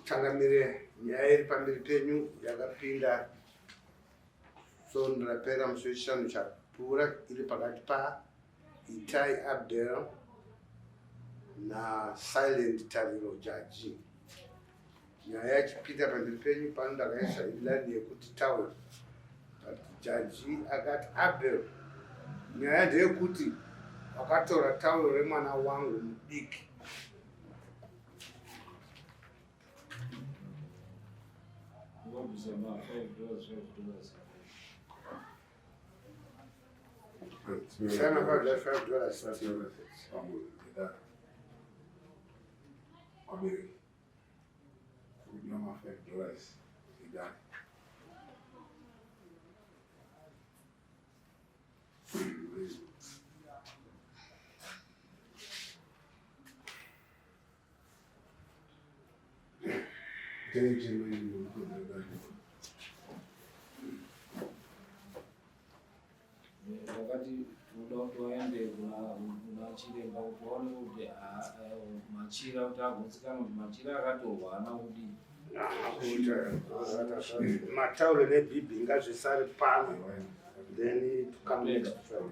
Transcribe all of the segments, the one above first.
Changamire, nyaya iri pamberi penyu yakapinda svondo rapera musi wechishanu chapfuura iri pakati paItai Abdel naSilent Tariro Jaji. Nyaya yachipinda pamberi penyu pano ndakaisa inline yekuti towel but Jaji akati Abel, nyaya ndeyekuti wakatora towel remwana wangu mudiki. Sana $5, $5. Vabereki kudiwa ma $5 edare. Vakati tinoda kuti vaende kuna chiremba kuti vaone kuti machira kuti agutsikana kuti machira akatorwa haana kudii. Matauro nebhibhi ngazvisare pano then to come next Friday.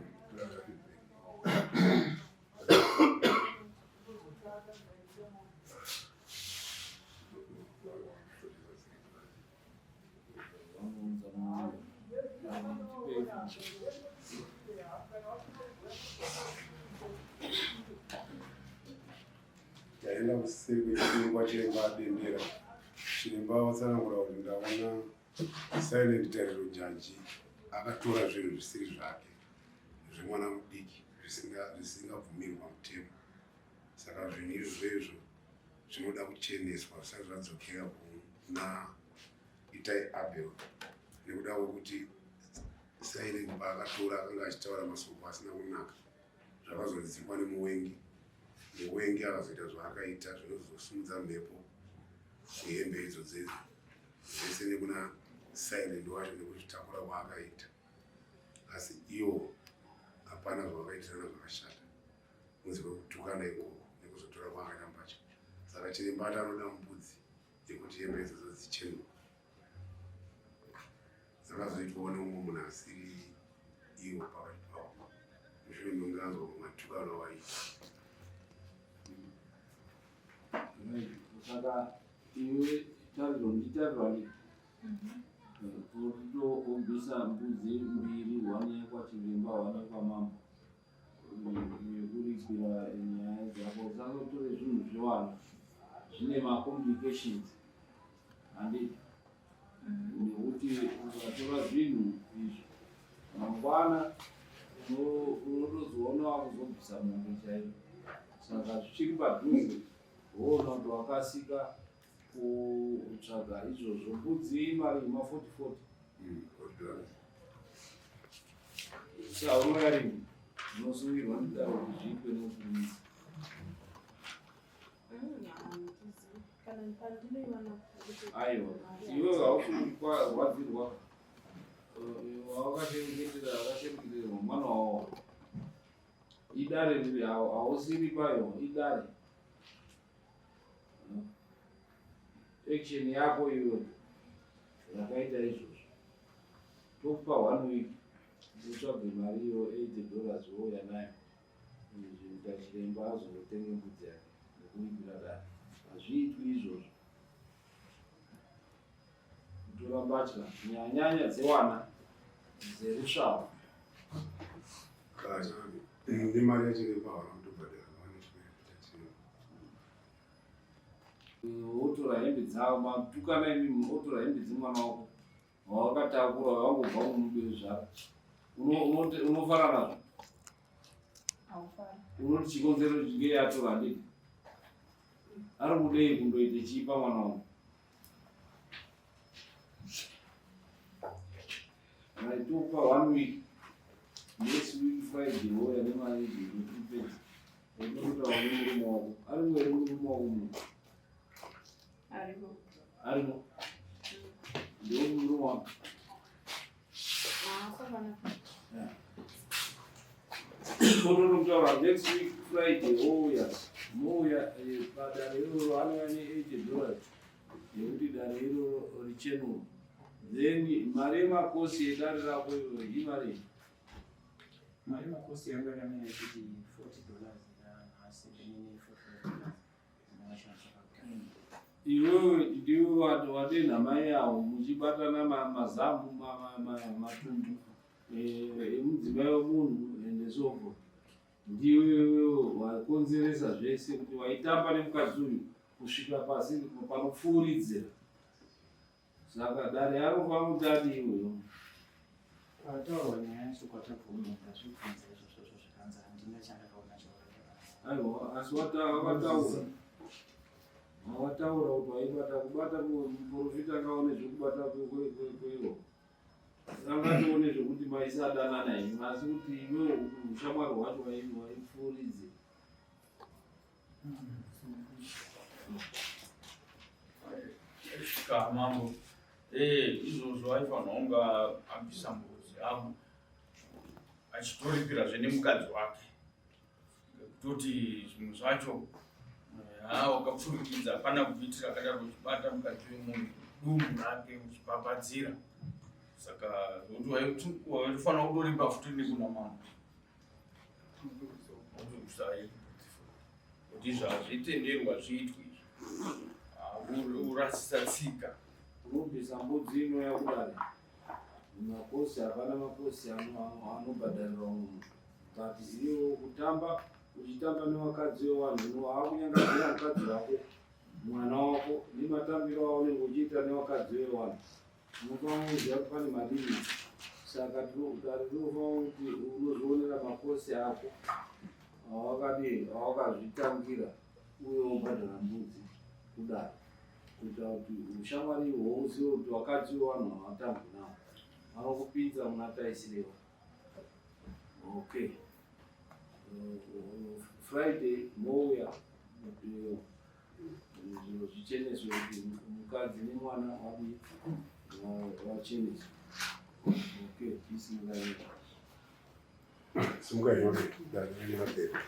Taenda kuseri kwechirongwa chiremba adendera. Chiremba vatsanangura kuti ndaona Silent Tariro Jaji akatora zvinhu zvisiri zvake zvemwana mudiki zvisingabvumirwi pamutemo. Saka zvinhu izvozvo zvinoda kucheneswa zvisati zvadzokera kuna Itai Abel nekuda kwekuti Silent paakatora akanga achitaura masoko asina kunaka zvakazonzikwa nemuwengi. Muwengi akazoita zvaakaita zvinozosimudza mhepo kuhembe idzo dzese nekuna Silent wacho nekuzvitakura kwaakaita. Asi iwo hapana zvavakaitirana zvakashata kunze kwekutukana ikoko nekuzotora kwaakaita mbatya. Saka chiremba ati anoda mbudzi yekuti hembe idzodzo dzichenurwe. Dzakazoitwawo neumwe munhu asiri iwo pakati pavo mushure mekunge anzwa matukano avaita. Saka iwe Tariro ndiTariro ani? Urikutobvisa mbudzi mbiri, one yekwachiremba, one yekwamambo yekuripira nyaya dzako. Usazotore zvinhu zvewana zvine macomplications handiti? Nekuti ukatora zvinhu izvi mangwana unotozoona wakuzobvisa mombe chaiyo. Saka zvichiri padhuze woona kuti wakasika kutsvaga izvozvo. Mbudzi imari ma 40 40. Saunouya rini unosungirwa nedaro kuti zviitwe nokurumidza. Aiwa, iwe hausi kurwadzirwa wakashereketera akashereketerwa mwana wawo idare riri hausiri payo idare action yako iwe yakaita izvozvo tokupa one week utsvage mari iyo $80 wouya nayo zvinoita chiremba azotenge mbudzi yake nekuripira dare. Hazviitwi izvozvo. Kutora mbatya nyanyanya dzewana dzerusvava. Nemari yachiremba havana kutobhadhara wotora hembe dzavo matukana imi wotora hembe dzemwana wako wawakatakura wangobva kumubezvara unofara nazvo unoti chikonzero chinge yatora handiti ari kudei kundoita chii pamwana wangu Naitopa one week next week Friday wouya nemari idzodzo unotaura nemurume wako arimo here murume wako muno Arimo. Arimo. Ndiwo murume wako. Unototaura next week Friday wouya mouya padare iroro anouya ne $80. yekuti dare iroro richenurwe. Then mari yemakosi edare rako iyoyo imarii? Mari yemakosi yangu yakamira ichiti $40 nhasi, then $45. Iwewe ndiwe wadenha mai avo muchibatana mazamu, matumbu emudzimai wemunhu and so forth. Ndiwe wakonzeresa zvese kuti waitamba nemukadzi uyu kusvika pasi panopfuuridzira. Saka dare anofanira kuti adiwe. Pataurwa nyaya yacho kwatabvuma, ndazvibvunza izvozvozvo, zvikanzi handina chandakaona chauraya. Aiwa, asi wakataura, wakataura kuti waibata kubata. Muprofita akaone zvekubata kweiwo, angatoone zvekuti maisadanana imi, asi kuti iwe ushamwari hwacho waipfuuridzira. Svika mambo, izvozvo aifanira kunge abvisa mbudzi avo achitoripirazve nemukadzi wake, ngekutoti zvimwe zvacho ha wakapfurikidza, hapana kuitira akadaro uchibata mukadzi wemunhu dumbu rake uchibhabhadzira. Saka zvokuti waifanira kutoripa futi nekuna mambo kuti izvo hazvitenderwa zviitwe izvi, urasisa tsika. Unobvisa mbudzi inouya kudare. Makosi, hapana makosi anobhadharirwa munhu, but iwo kutamba uchitamba nevakadzi vevanhu, waakunyangadzira mukadzi wako, mwana wako, nematambiro aunenge uchiita nevakadzi vevanhu. Unofanira kuziva kuti pane malimits. Saka dare rinofanira kuti unozvionera makosi ako awakadii, awakazvitangira, uye wobhadhara mbudzi kudare kuitira kuti ushamwari ihwo uzive kuti vakadzi vevanhu havatambwi navo, vanokupinza muna taisirewa. Okay, Friday mouya zviro zvicheneswe, kuti mukadzi nemwana vadii, vacheneswe. Okay, isimukai. Simukai yonke, dare rine mapepa.